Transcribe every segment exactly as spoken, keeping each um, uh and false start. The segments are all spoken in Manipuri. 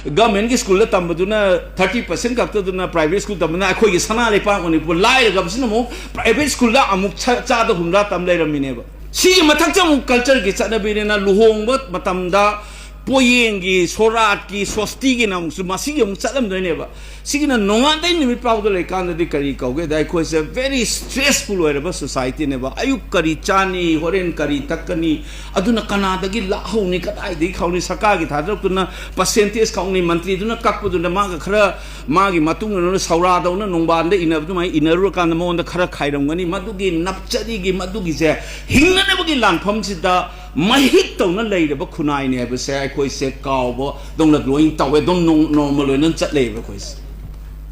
ꯒꯚꯔꯟꯃꯦꯟꯠꯀꯤ ꯁ꯭ꯀꯨꯜꯗ ꯇꯝꯕꯗꯨꯅ ꯊꯥꯔꯇꯤ ꯄꯥꯔꯁꯦꯟ ꯈꯛꯇꯗꯨꯅ ꯄ꯭ꯔꯥꯏꯚꯦꯠ ꯁ꯭ꯀꯨꯜ ꯇꯝꯕꯅ ꯑꯩꯈꯣꯏꯒꯤ ꯁꯅꯥ ꯂꯩꯄꯥꯛ ꯃꯅꯤꯄꯨꯔ ꯂꯥꯏꯔꯒꯕꯁꯤꯅ ꯑꯃꯨꯛ ꯄ꯭ꯔꯥꯏꯚꯦꯠ ꯁ꯭ꯀꯨꯜꯗ ꯑꯃꯨꯛ ꯆꯥ- ꯆꯥꯗ ꯍꯨꯝꯗ꯭ꯔꯥ ꯇꯝ ꯂꯩꯔꯝꯃꯤꯅꯦꯕ꯫ ꯁꯤꯒꯤ ꯃꯊꯛꯇ ꯑꯃꯨꯛ ꯀꯜꯆꯔꯒꯤ ꯆꯠꯅꯕꯤꯅꯤꯅ ꯂꯨꯍꯣꯡꯕ ꯃꯇꯝꯗ ꯄꯣꯌꯦꯡꯒꯤ, ꯁꯣꯔꯥꯠꯀꯤ, ꯁꯣꯁꯇꯤꯒꯤꯅ ꯑꯃꯨꯛꯁꯨ ꯃꯁꯤꯒꯤ ꯑꯃꯨꯛ ꯆꯠꯂꯝꯗꯣꯏꯅꯦꯕ꯫ ꯁꯤꯒꯤꯅ ꯅꯣꯡꯉꯥꯟꯗꯩ ꯅꯨꯃꯤꯠ ꯐꯥꯎꯗ ꯂꯩꯀꯥꯟꯗꯗꯤ ꯀꯔꯤ ꯀꯧꯒꯦꯗ, ꯑꯩꯈꯣꯏꯁꯦ ꯚꯦꯔꯤ ꯁ꯭ꯇ꯭ꯔꯦꯁꯐꯨꯜ ꯑꯣꯏꯔꯕ ꯁꯣꯁꯥꯏꯇꯤꯅꯦꯕ꯫ ꯑꯌꯨꯛ ꯀꯔꯤ ꯆꯥꯅꯤ, ꯍꯣꯔꯦꯟ ꯀꯔꯤ ꯊꯛꯀꯅꯤ, ꯑꯗꯨꯅ ꯀꯅꯥꯗꯒꯤ ꯂꯥꯛꯍꯧꯅꯤ, ꯀꯗꯥꯏꯗꯒꯤ ꯈꯥꯎꯅꯤ, ꯁꯔꯀꯥꯔꯒꯤ ꯊꯥꯗꯔꯛꯇꯨꯅ ꯄꯔꯁꯦꯟꯇꯦꯖ ꯈꯥꯎꯅꯤ, ꯃꯟꯇ꯭ꯔꯤꯗꯨꯅ ꯀꯛꯄꯗꯨꯅ ꯃꯥꯒ ꯈꯔ ꯃꯥꯒꯤ ꯃꯇꯨꯡ ꯏꯟꯅ ꯁꯧꯔꯥꯗꯧꯅ ꯅꯣꯡꯕꯥꯟꯗ ꯏꯟꯅꯕ ꯑꯗꯨꯃꯥꯏꯅ ꯏꯟꯅꯔꯨꯔꯀꯥꯟꯗ ꯃꯉꯣꯟꯗ ꯈꯔ ꯈꯥꯏꯔꯝꯒꯅꯤ꯫ ꯃꯗꯨꯒꯤ ꯅꯞꯆꯔꯤꯒꯤ ꯃꯗꯨꯒꯤꯁꯦ ꯍꯤꯡꯅꯅꯕꯒꯤ ꯂꯥꯟꯐꯝꯁꯤꯗ ꯃꯍꯤꯛ ꯇꯧꯅ ꯂꯩꯔꯕ ꯈꯨꯟꯅꯥꯏꯅꯦ ꯍꯥꯏꯕꯁꯦ ꯑꯩꯈꯣꯏꯁꯦ ꯀꯥꯎꯕꯗꯧꯅ ꯂꯣꯏ ꯇꯧꯋꯦ꯫ ꯑꯗꯨꯝ ꯅꯣꯔꯃꯦꯜ ꯑꯣꯏꯅ ꯆꯠꯂꯦꯕ ꯑꯩꯈꯣꯏꯁꯦ꯫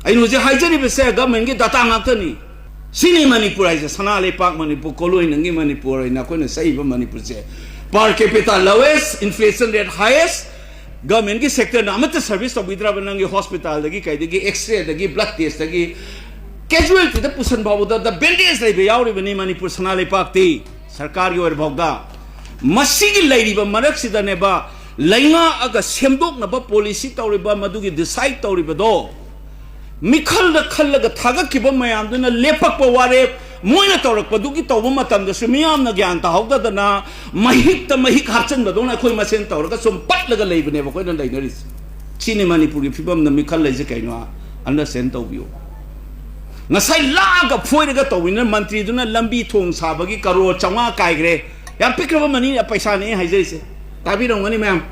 ꯑꯩꯅ ꯍꯧꯖꯤꯛ ꯍꯥꯏꯖꯔꯤꯕꯁꯦ ꯒꯚꯔꯟꯃꯦꯟꯠꯀꯤ ꯗꯥꯇꯥ ꯉꯥꯛꯇꯅꯤ꯫ ꯁꯤꯅꯤ ꯃꯅꯤꯄꯨꯔ ꯍꯥꯏꯁꯦ, ꯁꯅꯥ ꯂꯩꯄꯥꯛ ꯃꯅꯤꯄꯨꯔ, ꯀꯣꯂꯣꯏ ꯅꯪꯒꯤ ꯃꯅꯤꯄꯨꯔ ꯍꯥꯏꯅ ꯑꯩꯈꯣꯏꯅ ꯆꯠꯏꯕ ꯃꯅꯤꯄꯨꯔꯁꯦ꯫ Per capita lowest, inflation rate highest, ꯒꯚꯔꯟꯃꯦꯟꯠꯀꯤ ꯁꯦꯛꯇꯔꯅ ꯑꯃꯠꯇ ꯁꯔꯚꯤꯁ ꯇꯧꯕꯤꯗ꯭ꯔꯕ, ꯅꯪꯒꯤ ꯍꯣꯁꯄꯤꯇꯥꯜꯗꯒꯤ, ꯀꯩꯗꯒꯤ, ꯑꯦꯛꯁꯔꯦꯗꯒꯤ, ꯕ꯭ꯂꯗ ꯇꯦꯁꯇꯒꯤ, ꯀꯦꯖꯨꯋꯦꯜꯇꯤꯗ ꯄꯨꯁꯟ ꯐꯥꯎꯕꯗ ꯕꯦꯟꯗꯦꯖ ꯂꯩꯕ ꯌꯥꯎꯔꯤꯕꯅꯤ ꯃꯅꯤꯄꯨꯔ ꯁꯅꯥ ꯂꯩꯄꯥꯛꯇꯤ꯫ ꯁꯔꯀꯥꯔꯒꯤ ꯑꯣꯏꯔ ꯐꯥꯎꯗ꯫ ꯃꯁꯤꯒꯤ ꯂꯩꯔꯤꯕ ꯃꯔꯛꯁꯤꯗꯅꯦꯕ ꯂꯩꯉꯥꯛꯑꯒ ꯁꯦꯝꯗꯣꯛꯅꯕ ꯄꯣꯂꯤꯁꯤ ꯇꯧꯔꯤꯕ, ꯃꯗꯨꯒꯤ ꯗꯤꯁꯥꯏꯠ ꯇꯧꯔꯤꯕꯗꯣ, ꯃꯤꯈꯜꯗ ꯈꯜꯂꯒ ꯊꯥꯒꯠꯈꯤꯕ ꯃꯌꯥꯝꯗꯨꯅ ꯂꯦꯞꯄꯛꯄ ꯋꯥꯔꯦꯞ, ꯃꯣꯏꯅ ꯇꯧꯔꯛꯄꯗꯨꯒꯤ ꯇꯧꯕ ꯃꯇꯝꯗꯁꯨ ꯃꯤꯌꯥꯝꯅ ꯒ꯭ꯌꯥꯟ ꯇꯥꯍꯧꯗꯗꯅ ꯃꯍꯤꯛꯇ ꯃꯍꯤꯛ ꯍꯥꯞꯆꯤꯟꯕꯗꯧꯅ ꯑꯩꯈꯣꯏ ꯃꯁꯦꯟ ꯇꯧꯔꯒ ꯁꯨꯝ ꯄꯠꯂꯒ ꯂꯩꯕꯅꯦꯕ ꯑꯩꯈꯣꯏꯅ ꯂꯩꯅꯔꯤꯁꯦ꯫ ꯁꯤꯅꯤ ꯃꯅꯤꯄꯨꯔꯒꯤ ꯐꯤꯕꯝꯗ ꯃꯤꯈꯜ ꯂꯩꯁꯦ ꯀꯩꯅꯣ? ꯑꯟꯗꯔꯁ꯭ꯇꯦꯟ ꯇꯧꯕꯤꯌꯨ꯫ ꯉꯁꯥꯏ ꯂꯥꯛꯑꯒ ꯐꯣꯏꯔꯒ ꯇꯧꯕꯅꯤꯅ ꯃꯟꯇ꯭ꯔꯤꯗꯨꯅ ꯂꯝꯕꯤ ꯊꯣꯡ ꯁꯥꯕꯒꯤ ꯀꯔꯣꯔ ꯆꯥꯝꯃꯉꯥ ꯀꯥꯏꯈ꯭ꯔꯦ꯫ ꯌꯥꯝ ꯄꯤꯛꯈ꯭ꯔꯕ ꯃꯅꯤ, ꯄꯩꯁꯥꯅꯦ ꯑꯩ ꯍꯥꯏꯖꯔꯤꯁꯦ꯫ ꯇꯥꯕꯤꯔꯝꯒꯅꯤ ꯃꯌꯥꯝ꯫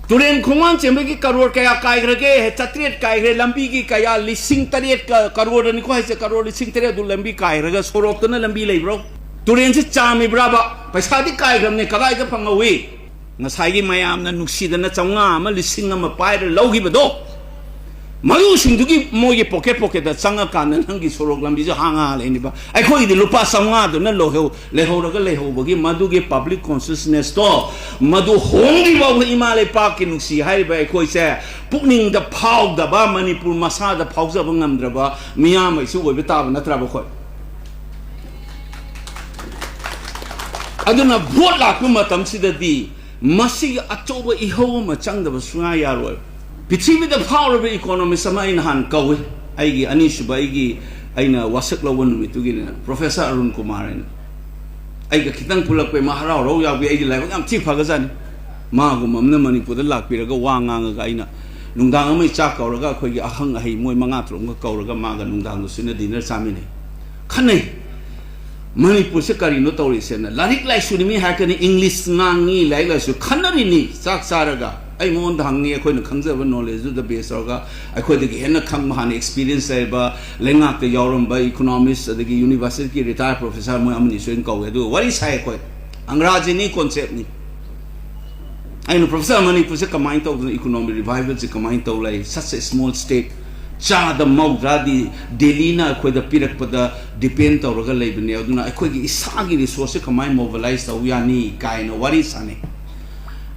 ꯇꯨꯔꯦꯟ ꯈꯣꯡꯕꯥꯟ ꯆꯦꯟꯕꯒꯤ ꯀꯔꯣꯔ ꯀꯌꯥ ꯀꯥꯏꯈ꯭ꯔꯒꯦ? ꯆꯥꯇ꯭ꯔꯦꯠ ꯀꯥꯏꯈ꯭ꯔꯦ꯫ ꯂꯝꯕꯤꯒꯤ ꯀꯌꯥ? ꯂꯤꯁꯤꯡ ꯇꯔꯦꯠ ꯀ-, ꯀꯔꯣꯔꯗꯅꯤꯀꯣ ꯍꯥꯏꯁꯦ, ꯀꯔꯣꯔ ꯂꯤꯁꯤꯡ ꯇꯔꯦꯠ ꯑꯗꯨ ꯂꯝꯕꯤ ꯀꯥꯏꯈ꯭ꯔꯒ ꯁꯣꯔꯣꯛꯇꯅ ꯂꯝꯕꯤ ꯂꯩꯕ꯭ꯔꯣ? ꯇꯨꯔꯦꯟꯁꯤ ꯆꯥꯝꯃꯤꯕ꯭ꯔꯥꯕ? ꯄꯩꯁꯥꯗꯤ ꯀꯥꯏꯈ꯭ꯔꯕꯅꯦ, ꯀꯗꯥꯏꯗ ꯐꯪꯍꯧꯋꯤ? ꯉꯁꯥꯏꯒꯤ ꯃꯌꯥꯝꯅ ꯅꯨꯡꯁꯤꯗꯅ ꯆꯥꯝꯃꯉꯥ ꯑꯃ, ꯂꯤꯁꯤꯡ ꯑꯃ ꯄꯥꯏꯔ ꯂꯧꯈꯤꯕꯗꯣ, ꯃꯔꯨꯁꯤꯡꯗꯨꯒꯤ ꯃꯣꯏꯒꯤ ꯄꯣꯀꯦꯠ ꯄꯣꯀꯦꯠꯇ ꯆꯪꯉꯀꯥꯟꯗ ꯅꯪꯒꯤ ꯁꯣꯔꯣꯛ ꯂꯝꯕꯤꯁꯨ ꯍꯥꯡꯉ ꯂꯩꯅꯤꯕ꯫ ꯑꯩꯈꯣꯏꯒꯤꯗꯤ ꯂꯨꯄꯥ ꯆꯥꯝꯃꯉꯥꯗꯨꯅ ꯂꯧꯍꯧ-, ꯂꯩꯍꯧꯔꯒ ꯂꯩꯍꯧꯕꯒꯤ ꯃꯗꯨꯒꯤ ꯄꯕ꯭ꯂꯤꯛ ꯀꯣꯟꯁꯤꯌꯁꯅꯦꯁꯇꯣ, ꯃꯗꯨ ꯍꯣꯡꯗ꯭ꯔꯤ ꯐꯥꯎꯕ ꯏꯃꯥ ꯂꯩꯄꯥꯛꯀꯤ ꯅꯨꯡꯁꯤ ꯍꯥꯏꯔꯤꯕ ꯑꯩꯈꯣꯏꯁꯦ ꯄꯨꯛꯅꯤꯡꯗ ꯐꯥꯎꯗꯕ, ꯃꯅꯤꯄꯨꯔ ꯃꯁꯥꯗ ꯐꯥꯎꯖꯕ ꯉꯝꯗ꯭ꯔꯕ ꯃꯤꯌꯥꯝꯉꯩꯁꯨ ꯑꯣꯏꯕ ꯇꯥꯕ ꯅꯠꯇ꯭ꯔꯕ ꯑꯩꯈꯣꯏ? ꯑꯗꯨꯅ ꯚꯣꯠ ꯂꯥꯛꯄ ꯃꯇꯝꯁꯤꯗꯗꯤ ꯃꯁꯤꯒꯤ ꯑꯆꯧꯕ ꯏꯍꯧ ꯑꯃ ꯆꯪꯗꯕ ꯁꯨꯡꯌꯥ ꯌꯥꯔꯣꯏ꯫ ꯄ꯭ꯔꯤꯊꯤꯕꯤꯗ ꯐꯥꯎꯔꯕ ꯏꯀꯣꯅꯣꯃꯤꯁ ꯑꯃ ꯑꯩ ꯅꯍꯥꯟ ꯀꯧꯏ꯫ ꯑꯩꯒꯤ ꯑꯅꯤꯁꯨꯕ, ꯑꯩꯒꯤ, ꯑꯩꯅ ꯋꯥꯁꯛ ꯂꯧꯕ ꯅꯨꯃꯤꯠꯇꯨꯒꯤꯅ ꯄ꯭ꯔꯣꯐꯦꯁꯔ ꯑꯔꯨꯟ ꯀꯨꯃꯥꯔ ꯍꯥꯏꯅ꯫ ꯑꯩꯒ ꯈꯤꯇꯪ ꯄꯨꯜꯂꯛꯄꯩ ꯃꯥ ꯍꯔꯥꯎ ꯍꯔꯥꯎ ꯌꯥꯎꯕꯤ꯫ ꯑꯩꯒꯤ ꯂꯥꯏꯕꯛ ꯌꯥꯝ ꯊꯤ ꯐꯒꯖꯥꯠꯅꯤ꯫ ꯃꯥꯒꯨꯝꯕ ꯑꯃꯅ ꯃꯅꯤꯄꯨꯔꯗ ꯂꯥꯛꯄꯤꯔꯒ ꯋꯥ ꯉꯥꯡꯉꯒ, ꯑꯩꯅ ꯅꯨꯡꯗꯥꯡ ꯑꯃꯒꯤ ꯆꯥꯛ ꯀꯧꯔꯒ ꯑꯩꯈꯣꯏꯒꯤ ꯑꯈꯪ ꯑꯍꯩ ꯃꯣꯏ ꯃꯉꯥ ꯇꯔꯨꯛ ꯑꯃꯒ ꯀꯧꯔꯒ ꯃꯥꯒ ꯅꯨꯡꯗꯥꯡꯗꯨꯁꯨꯅ ꯗꯤꯅꯔ ꯆꯥꯃꯤꯟꯅꯩ꯫ ꯈꯟꯅꯩ꯫ ꯃꯅꯤꯄꯨꯔꯁꯦ ꯀꯔꯤꯅꯣ ꯇꯧꯔꯤꯁꯦꯅ꯫ ꯂꯥꯏꯔꯤꯛ ꯂꯥꯏꯁꯨꯅꯤ ꯃꯤ ꯍꯥꯏꯔꯛꯀꯅꯤ, ꯏꯪꯂꯤꯁ ꯉꯥꯡꯉꯤ, ꯂꯥꯏꯔꯤꯛ ꯂꯥꯏꯁꯨ ꯈꯟꯅꯔꯤꯅꯤ꯫ ꯆꯥꯛ ꯆꯥꯔꯒ ꯑꯩ ꯃꯉꯣꯟꯗ ꯍꯪꯉꯤ, ꯑꯩꯈꯣꯏꯅ ꯈꯪꯖꯕ ꯅꯣꯂꯦꯖꯇꯨꯗ ꯕꯦꯁ ꯇꯧꯔꯒ ꯑꯩꯈꯣꯏꯗꯒꯤ ꯍꯦꯟꯅ ꯈꯪꯕ, ꯍꯥꯟꯅ ꯑꯦꯛꯁꯄꯤꯔꯤꯌꯦꯟꯁ ꯂꯩꯔꯕ, ꯂꯩꯉꯥꯛꯇ ꯌꯥꯎꯔꯝꯕ ꯏꯀꯣꯅꯣꯃꯤꯁ, ꯑꯗꯒꯤ ꯌꯨꯅꯤꯚꯔꯁꯤꯇꯤꯒꯤ ꯔꯤꯇꯥꯌꯔ ꯄ꯭ꯔꯣꯐꯦꯁꯔ, ꯃꯣꯏ ꯑꯃꯅꯤꯁꯨ ꯑꯩꯅ ꯀꯧꯋꯦ꯫ ꯑꯗꯨꯒ ꯋꯥꯔꯤ ꯁꯥꯏ ꯑꯩꯈꯣꯏ꯫ ꯑꯪꯒ꯭ꯔꯥꯖꯤꯅꯤ, ꯀꯣꯟꯁꯦꯞꯅꯤ꯫ ꯑꯩꯅ, "ꯄ꯭ꯔꯣꯐꯦꯁꯔ, ꯃꯅꯤꯄꯨꯔꯁꯦ ꯀꯃꯥꯏꯅ ꯇꯧꯗꯅ ꯏꯀꯣꯅꯣꯃꯤꯛ ꯔꯤꯚꯥꯏꯚꯦꯜꯁꯦ ꯀꯃꯥꯏꯅ ꯇꯧ ꯂꯩ? Such a small state, ꯆꯥꯗ ꯃꯧꯗ꯭ꯔꯥꯗꯤ ꯗꯦꯜꯂꯤꯅ ꯑꯩꯈꯣꯏꯗ ꯄꯤꯔꯛꯄꯗ ꯗꯤꯄꯦꯟ ꯇꯧꯔꯒ ꯂꯩꯕꯅꯦ, ꯑꯗꯨꯅ ꯑꯩꯈꯣꯏꯒꯤ ꯏꯁꯥꯒꯤ ꯔꯤꯁꯣꯔꯁꯁꯦ ꯀꯃꯥꯏꯅ ꯃꯣꯕꯤꯂꯥꯏꯁ ꯇꯧ ꯌꯥꯅꯤ?" ꯀꯥꯏꯅ ꯋꯥꯔꯤ ꯁꯥꯟꯅꯩ꯫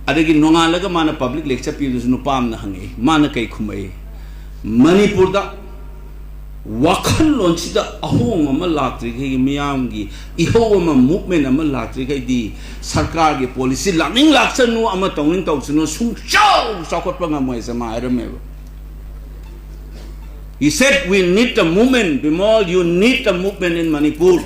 ꯑꯗꯒꯤ ꯅꯣꯡꯉꯥꯜꯂꯒ ꯃꯥꯅ ꯄꯕ꯭ꯂꯤꯛ ꯂꯦꯛꯆꯔ ꯄꯤꯕꯗꯁꯨ ꯅꯨꯄꯥ ꯑꯃꯅ ꯍꯪꯉꯛꯏ꯫ ꯃꯥꯅ ꯀꯩ ꯈꯨꯝꯃꯛꯏ? "ꯃꯅꯤꯄꯨꯔꯗ ꯋꯥꯈꯜꯂꯣꯟꯁꯤꯗ ꯑꯍꯣꯡꯕ ꯑꯃ ꯂꯥꯛꯇ꯭ꯔꯤꯈꯩ, ꯃꯤꯌꯥꯝꯒꯤ ꯏꯍꯧ ꯑꯃ, ꯃꯨꯚꯃꯦꯟ ꯑꯃ ꯂꯥꯛꯇ꯭ꯔꯤꯈꯩꯗꯤ ꯁꯔꯀꯥꯔꯒꯤ ꯄꯣꯂꯤꯁꯤ ꯂꯥꯛꯅꯤꯡ ꯂꯥꯛꯆꯅꯨ, ꯑꯃ ꯇꯧꯅꯤꯡ ꯇꯧꯁꯅꯨ, ꯁꯨꯡꯆꯥꯎ ꯆꯥꯎꯈꯠꯄ ꯉꯝꯃꯣꯏꯁꯦ" ꯃꯥ ꯍꯥꯏꯔꯝꯃꯦꯕ꯫ He said, "We need a movement, Bimal, you need a movement in Manipur."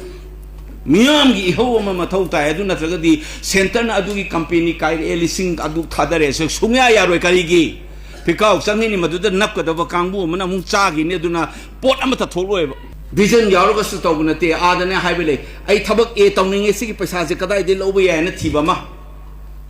ꯃꯤꯌꯥꯝꯒꯤ ꯏꯍꯧ ꯑꯃ ꯃꯊꯧ ꯇꯥꯏ꯫ ꯑꯗꯨ ꯅꯠꯇ꯭ꯔꯒꯗꯤ ꯁꯦꯟꯇꯔꯅ ꯑꯗꯨꯒꯤ ꯀꯝꯄꯦꯅꯤ ꯀꯥꯏꯔꯛꯑꯦ, ꯂꯤꯁꯤꯡ ꯑꯗꯨ ꯊꯥꯗꯔꯦ, ꯁꯨꯡꯌꯥ ꯌꯥꯔꯣꯏ꯫ ꯀꯔꯤꯒꯤ? ꯐꯤꯀꯥꯎ ꯆꯪꯉꯤꯅꯤ, ꯃꯗꯨꯗ ꯅꯞꯀꯗꯕ ꯀꯥꯡꯕꯨ ꯑꯃꯅ ꯑꯃꯨꯛ ꯆꯥꯈꯤꯅꯤ꯫ ꯑꯗꯨꯅ ꯄꯣꯠ ꯑꯃꯠꯇ ꯊꯣꯛꯂꯣꯏꯕ꯫ ꯚꯤꯖꯟ ꯌꯥꯎꯔꯒꯁꯨ ꯇꯧꯕ ꯅꯠꯇꯦ꯫ ꯑꯥꯗꯅꯦ ꯍꯥꯏꯕ ꯂꯩ, "ꯑꯩ ꯊꯕꯛ ꯑꯦ ꯇꯧꯅꯤꯡꯉꯦ, ꯁꯤꯒꯤ ꯄꯩꯁꯥꯁꯦ ꯀꯗꯥꯏꯗꯒꯤ ꯂꯧꯕ ꯌꯥꯏ?" ꯍꯥꯏꯅ ꯊꯤꯕ ꯑꯃ꯫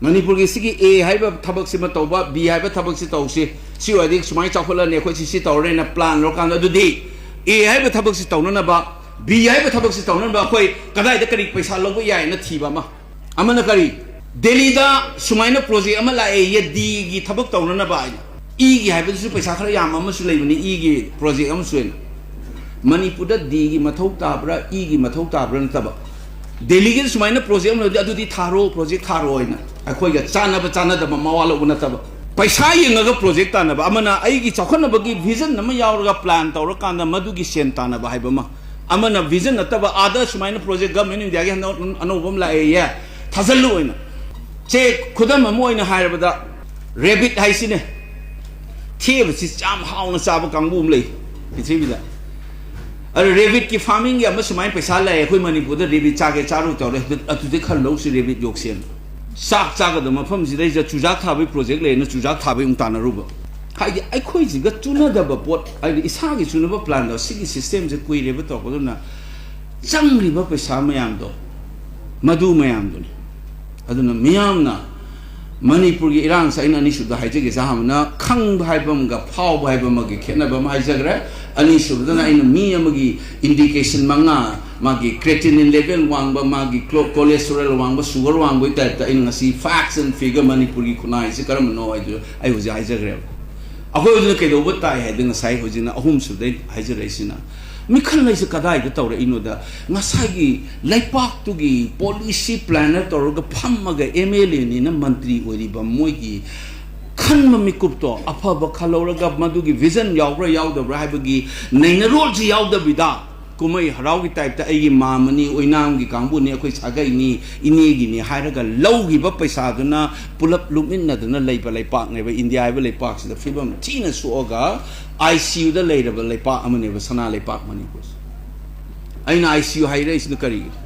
ꯃꯅꯤꯄꯨꯔꯒꯤ ꯁꯤꯒꯤ ꯑꯦ ꯍꯥꯏꯕ ꯊꯕꯛꯁꯤꯃ ꯇꯧꯕ, ꯕꯤ ꯍꯥꯏꯕ ꯊꯕꯛꯁꯤ ꯇꯧꯁꯤ, ꯁꯤ ꯑꯣꯏꯔꯗꯤ ꯁꯨꯃꯥꯏꯅ ꯆꯥꯎꯈꯠꯂꯅꯤ, ꯑꯩꯈꯣꯏ ꯁꯤ, ꯁꯤ ꯇꯧꯔꯅꯤꯅ ꯄ꯭ꯂꯥꯟ ꯂꯧꯔꯀꯥꯟꯗ, ꯑꯗꯨꯗꯤ ꯑꯦ ꯍꯥꯏꯕ ꯊꯕꯛꯁꯤ ꯇꯧꯅꯅꯕ, ꯕꯤ ꯍꯥꯏꯕ ꯊꯕꯛꯁꯤ ꯇꯧꯅꯅꯕ ꯑꯩꯈꯣꯏ ꯀꯗꯥꯏꯗ ꯀꯔꯤ ꯄꯩꯁꯥ ꯂꯧꯕ ꯌꯥꯏꯅ ꯊꯤꯕ ꯑꯃ꯫ ꯑꯃꯅ ꯀꯔꯤ? ꯗꯦꯜꯂꯤꯗ ꯁꯨꯃꯥꯏꯅ ꯄ꯭ꯔꯣꯖꯦꯛ ꯑꯃ ꯂꯥꯛꯑꯦ, ꯗꯤꯒꯤ ꯊꯕꯛ ꯇꯧꯅꯅꯕ ꯍꯥꯏꯅ꯫ ꯏꯒꯤ ꯍꯥꯏꯕꯗꯨꯁꯨ ꯄꯩꯁꯥ ꯈꯔ ꯌꯥꯝꯕ ꯑꯃꯁꯨ ꯂꯩꯕꯅꯤ, ꯏꯒꯤ ꯄ꯭ꯔꯣꯖꯦꯛ ꯑꯃꯁꯨ ꯑꯣꯏꯅ꯫ ꯃꯅꯤꯄꯨꯔꯗ ꯗꯤꯒꯤ ꯃꯊꯧ ꯇꯥꯕ꯭ꯔꯥ, ꯏꯒꯤ ꯃꯊꯧ ꯇꯥꯕ꯭ꯔꯥ ꯅꯠꯇꯕ, ꯗꯦꯜꯂꯤꯒꯤꯗ ꯁꯨꯃꯥꯏꯅ ꯄ꯭ꯔꯣꯖꯦꯛ ꯑꯃ ꯂꯩꯔꯗꯤ ꯑꯗꯨꯗꯤ ꯊꯥꯔꯣ, ꯄ꯭ꯔꯣꯖꯦꯛ ꯊꯥꯔꯣ ꯍꯥꯏꯅ ꯑꯩꯈꯣꯏꯒ ꯆꯥꯟꯅꯕ ꯆꯥꯟꯅꯗꯕ ꯃꯋꯥ ꯂꯧꯕ ꯅꯠꯇꯕ, ꯄꯩꯁꯥ ꯌꯦꯡꯉꯒ ꯄ꯭ꯔꯣꯖꯦꯛ ꯇꯥꯟꯅꯕ꯫ ꯑꯃꯅ ꯑꯩꯒꯤ ꯆꯥꯎꯈꯠꯅꯕꯒꯤ ꯚꯤꯖꯟ ꯑꯃ ꯌꯥꯎꯔꯒ ꯄ꯭ꯂꯥꯟ ꯇꯧꯔꯀꯥꯟꯗ ꯃꯗꯨꯒꯤ ꯁꯦꯟ ꯇꯥꯟꯅꯕ ꯍꯥꯏꯕ ꯑꯃ, ꯑꯃꯅ ꯚꯤꯖꯟ ꯅꯠꯇꯕ, "ꯑꯥꯗ ꯁꯨꯃꯥꯏꯅ ꯄ꯭ꯔꯣꯖꯦꯛ ꯒꯚꯔꯟꯃꯦꯟ ꯑꯣꯐ ꯏꯟꯗꯤꯌꯥꯒꯤ ꯍꯟꯗꯛ ꯑꯅꯧꯕ ꯑꯃ ꯂꯥꯛꯑꯦꯌꯦ, ꯊꯥꯖꯤꯜꯂꯨ" ꯍꯥꯏꯅ꯫ ꯁꯦ, ꯈꯨꯗꯝ ꯑꯃ ꯑꯣꯏꯅ ꯍꯥꯏꯔꯕꯗ, ꯔꯦꯕꯤꯠ ꯍꯥꯏꯁꯤꯅꯦ꯫ ꯊꯦꯕꯁꯤ ꯌꯥꯝ ꯍꯥꯎꯅ ꯆꯥꯕ ꯀꯥꯡꯕꯨ ꯑꯃ ꯂꯩ ꯄ꯭ꯔꯤꯊꯤꯕꯤꯗ꯫ ꯑꯗ ꯔꯦꯕꯤꯠꯀꯤ ꯐꯥꯔꯃꯤꯡꯒꯤ ꯑꯃ ꯁꯨꯃꯥꯏꯅ ꯄꯩꯁꯥ ꯂꯩ, ꯑꯩꯈꯣꯏ ꯃꯅꯤꯄꯨꯔꯗ ꯔꯦꯕꯤꯠ ꯆꯥꯒꯦ ꯆꯥꯔꯨ ꯇꯧꯔꯦ, ꯑꯗꯨꯗꯤ ꯈꯔ ꯂꯧꯁꯤ ꯔꯦꯕꯤꯠ ꯌꯣꯛꯁꯦꯅ꯫ ꯆꯥꯛ ꯆꯥꯒꯗꯕ ꯃꯐꯝꯁꯤꯗꯩꯁꯤꯗ ꯆꯨꯖꯥꯛ ꯊꯥꯕꯒꯤ ꯄ꯭ꯔꯣꯖꯦꯛ ꯂꯩꯌꯦꯅ ꯆꯨꯖꯥꯛ ꯊꯥꯕꯒꯤ ꯑꯃꯨꯛ ꯇꯥꯟꯅꯔꯨꯕ꯫ ꯍꯥꯏꯗꯤ ꯑꯩꯈꯣꯏꯁꯤꯒ ꯆꯨꯅꯗꯕ ꯄꯣꯠ, ꯍꯥꯏꯗꯤ ꯏꯁꯥꯒꯤ ꯆꯨꯅꯕ ꯄ꯭ꯂꯥꯟꯗꯣ, ꯁꯤꯒꯤ ꯁꯤꯁꯇꯦꯝꯁꯦ ꯀꯨꯏꯔꯦꯕ ꯇꯧꯔꯛꯄꯗꯨꯅ, ꯆꯪꯂꯤꯕ ꯄꯩꯁꯥ ꯃꯌꯥꯝꯗꯣ, ꯃꯗꯨ ꯃꯌꯥꯝꯗꯨꯅꯤ꯫ ꯑꯗꯨꯅ ꯃꯤꯌꯥꯝꯅ ꯃꯅꯤꯄꯨꯔꯒꯤ ꯏꯔꯥꯡꯁꯦ ꯑꯩꯅ ꯑꯅꯤꯁꯨꯕꯗ ꯍꯥꯏꯖꯒꯦꯁꯦ, ꯑꯍꯥꯟꯕꯅ ꯈꯪꯕ ꯍꯥꯏꯕ ꯑꯃꯒ ꯐꯥꯎꯕ ꯍꯥꯏꯕ ꯑꯃꯒꯤ ꯈꯦꯠꯅꯕ ꯑꯃ ꯍꯥꯏꯖꯈ꯭ꯔꯦ꯫ ꯑꯅꯤꯁꯨꯕꯗꯅ ꯑꯩꯅ ꯃꯤ ꯑꯃꯒꯤ ꯏꯟꯗꯤꯀꯦꯁꯟ ꯃꯉꯥ, ꯃꯥꯒꯤ ꯀ꯭ꯔꯦꯇꯤꯅꯤꯟ ꯂꯦꯚꯦꯜ ꯋꯥꯡꯕ, ꯃꯥꯒꯤ ꯀ꯭ꯂꯣ-, ꯀꯣꯂꯦꯁꯇꯦꯔꯣꯜ ꯋꯥꯡꯕ, ꯁꯨꯒꯔ ꯋꯥꯡꯕꯒꯤ ꯇꯥꯏꯞꯇ ꯑꯩꯅ ꯉꯁꯤ ꯐꯦꯛꯁ ꯑꯦꯟ ꯐꯤꯒꯔ ꯃꯅꯤꯄꯨꯔꯒꯤ ꯈꯨꯟꯅꯥꯏꯁꯤ ꯀꯔꯝꯕꯅꯣ ꯍꯥꯏꯗꯨ ꯑꯩ ꯍꯧꯖꯤꯛ ꯍꯥꯏꯖꯈ꯭ꯔꯦꯕ꯫ ꯑꯩꯈꯣꯏ ꯍꯧꯖꯤꯛꯅ ꯀꯩꯗꯧꯕ ꯇꯥꯏ ꯍꯥꯏꯗꯤ ꯉꯁꯥꯏ ꯍꯧꯖꯤꯛꯅ ꯑꯍꯨꯝꯁꯨꯕꯗꯩ ꯍꯥꯏꯖꯔꯛꯏꯁꯤꯅ, ꯃꯤꯈꯜ ꯍꯥꯏꯁꯦ ꯀꯗꯥꯏꯗ ꯇꯧꯔꯛꯏꯅꯣꯗ, ꯉꯁꯥꯏꯒꯤ ꯂꯩꯄꯥꯛꯇꯨꯒꯤ ꯄꯣꯂꯤꯁꯤ ꯄ꯭ꯂꯥꯅꯔ ꯇꯧꯔꯒ ꯐꯝꯃꯒ ꯑꯦꯝ ꯑꯦꯜ ꯑꯦꯅꯤꯅ ꯃꯟꯇ꯭ꯔꯤ ꯑꯣꯏꯔꯤꯕ ꯃꯣꯏꯒꯤ ꯈꯟꯕ ꯃꯤꯀꯨꯞꯇꯣ ꯑꯐꯕ ꯈꯜꯍꯧꯔꯒ ꯃꯗꯨꯒꯤ ꯚꯤꯖꯟ ꯌꯥꯎꯕ꯭ꯔꯥ ꯌꯥꯎꯗꯕ꯭ꯔꯥ ꯍꯥꯏꯕꯒꯤ ꯅꯩꯅꯔꯣꯜꯁꯤ ꯌꯥꯎꯗꯕꯤꯗ, ꯀꯨꯝꯍꯩ ꯍꯔꯥꯎꯒꯤ ꯇꯥꯏꯞꯇ ꯑꯩꯒꯤ ꯃꯥꯝꯃꯅꯤ, ꯑꯣꯏꯅꯥꯝꯒꯤ ꯀꯥꯡꯕꯨꯅꯤ, ꯑꯩꯈꯣꯏ ꯁꯥꯒꯩꯅꯤ, ꯏꯅꯦꯒꯤꯅꯤ ꯍꯥꯏꯔꯒ ꯂꯧꯈꯤꯕ ꯄꯩꯁꯥꯗꯨꯅ ꯄꯨꯂꯞ ꯂꯨꯞꯃꯤꯟꯅꯗꯨꯅ ꯂꯩꯕ ꯂꯩꯄꯥꯛꯅꯦꯕ꯫ ꯏꯟꯗꯤꯌꯥ ꯍꯥꯏꯕ ꯂꯩꯄꯥꯛꯁꯤꯗ ꯐꯤꯕꯝ ꯊꯤꯅ ꯁꯣꯛꯑꯒ ꯑꯥꯏ ꯁꯤ ꯌꯨꯗ ꯂꯩꯔꯕ ꯂꯩꯄꯥꯛ ꯑꯃꯅꯦꯕ ꯁꯅꯥ ꯂꯩꯄꯥꯛ ꯃꯅꯤꯄꯨꯔꯁꯦ꯫ ꯑꯩꯅ ꯑꯥꯏ ꯁꯤ ꯌꯨ ꯍꯥꯏꯔꯛꯏꯁꯤꯅ ꯀꯔꯤꯒꯤꯅꯣ?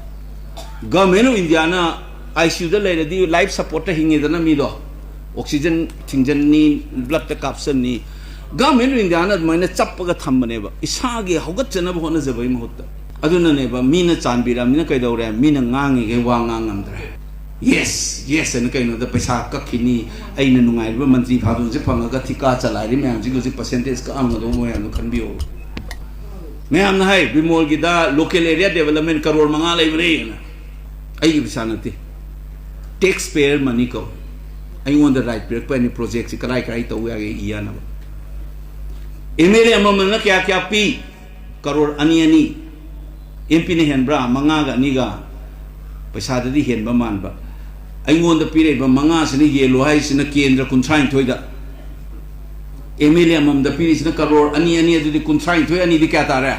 Government of Indian I C ꯌꯨꯗ ꯂꯩꯔꯗꯤ ꯂꯥꯏꯐ ꯁꯄꯣꯔꯠꯇ ꯍꯤꯡꯉꯦꯗꯅ ꯃꯤꯗꯣ, ꯑꯣꯛꯁꯤꯖꯟ ꯊꯤꯡꯖꯟꯅꯤ, ꯕ꯭ꯂꯗꯇ ꯀꯥꯞꯁꯟꯅꯤ꯫ ꯒꯚꯔꯟꯃꯦꯟ ꯑꯣꯐ ꯏꯟꯗꯤꯌꯥꯅ ꯑꯗꯨꯃꯥꯏꯅ ꯆꯞꯄꯒ ꯊꯝꯕꯅꯦꯕ, ꯏꯁꯥꯒꯤ ꯍꯧꯒꯠꯆꯅꯕ ꯍꯣꯠꯅꯖꯕꯒꯤ ꯃꯍꯨꯠꯇ꯫ ꯑꯗꯨꯅꯅꯦꯕ ꯃꯤꯅ ꯆꯥꯟꯕꯤꯔꯝꯅꯤꯅ ꯀꯩꯗꯧꯔꯦ? ꯃꯤꯅ ꯉꯥꯡꯉꯤꯈꯩ ꯋꯥ ꯉꯥꯡ ꯉꯝꯗ꯭ꯔꯦ꯫ ꯌꯦꯁ, ꯌꯦꯁ ꯍꯥꯏꯅ ꯀꯩꯅꯣꯗ ꯄꯩꯁꯥ ꯀꯛꯈꯤꯅꯤ, ꯑꯩꯅ ꯅꯨꯡꯉꯥꯏꯔꯤꯕ ꯃꯟꯇ꯭ꯔꯤ ꯐꯥꯗꯣꯟꯁꯦ ꯐꯪꯉꯒ ꯊꯤꯀꯥ ꯆꯂꯥꯏꯔꯤ ꯃꯌꯥꯝꯁꯤꯒꯤ ꯍꯧꯖꯤꯛ ꯄꯔꯁꯦꯟꯇꯦꯖ ꯀꯛꯑꯝꯒꯗꯧꯕ ꯃꯌꯥꯝꯗꯣ ꯈꯟꯕꯤꯌꯣ꯫ ꯃꯌꯥꯝꯅ ꯍꯥꯏ, ꯕꯤꯃꯣꯜꯒꯤꯗ ꯂꯣꯀꯦꯜ ꯑꯦꯔꯤꯌꯥ ꯗꯦꯕꯂꯞꯃꯦꯟ ꯀꯔꯣꯔ ꯃꯉꯥ ꯂꯩꯕꯅꯦꯅ꯫ ꯑꯩꯒꯤ ꯄꯩꯁꯥ ꯅꯠꯇꯦ, ꯇꯦꯛꯁ ꯄꯦꯌꯔ ꯃꯅꯤ ꯀꯧ꯫ ꯑꯩꯉꯣꯟꯗ ꯔꯥꯏꯠ ꯄꯤꯔꯛꯄ ꯑꯩꯅ ꯄ꯭ꯔꯣꯖꯦꯛꯁꯤ ꯀꯗꯥꯏ ꯀꯗꯥꯏ ꯇꯧꯕ ꯌꯥꯒꯦ ꯏ ꯌꯥꯅꯕ꯫ ꯑꯦꯝ ꯑꯦꯜ ꯑꯦ ꯑꯃꯃꯝꯅ ꯀꯌꯥ ꯀꯌꯥ ꯄꯤ? ꯀꯔꯣꯔ ꯑꯅꯤ ꯑꯅꯤ꯫ ꯑꯦꯝ ꯄꯤꯅ ꯍꯦꯟꯕ꯭ꯔꯥ? ꯃꯉꯥꯒ ꯑꯅꯤꯒ꯫ ꯄꯩꯁꯥꯗꯗꯤ ꯍꯦꯟꯕ ꯃꯥꯟꯕ꯫ ꯑꯩꯉꯣꯟꯗ ꯄꯤꯔꯛꯏꯕ ꯃꯉꯥꯁꯤꯅ ꯌꯦꯜꯂꯣ ꯍꯥꯏꯁꯤꯅ ꯀꯦꯟꯗ꯭ꯔ ꯀꯨꯟꯊ꯭ꯔꯥꯅꯤꯊꯣꯏꯗ, ꯑꯦꯝ ꯑꯦꯜ ꯑꯦ ꯑꯃꯃꯝꯗ ꯄꯤꯔꯤꯁꯤꯅ ꯀꯔꯣꯔ ꯑꯅꯤ ꯑꯅꯤ, ꯑꯗꯨꯗꯤ ꯀꯨꯟꯊ꯭ꯔꯥꯅꯤꯊꯣꯏ ꯑꯅꯤꯗꯤ ꯀꯌꯥ ꯇꯥꯔꯦ?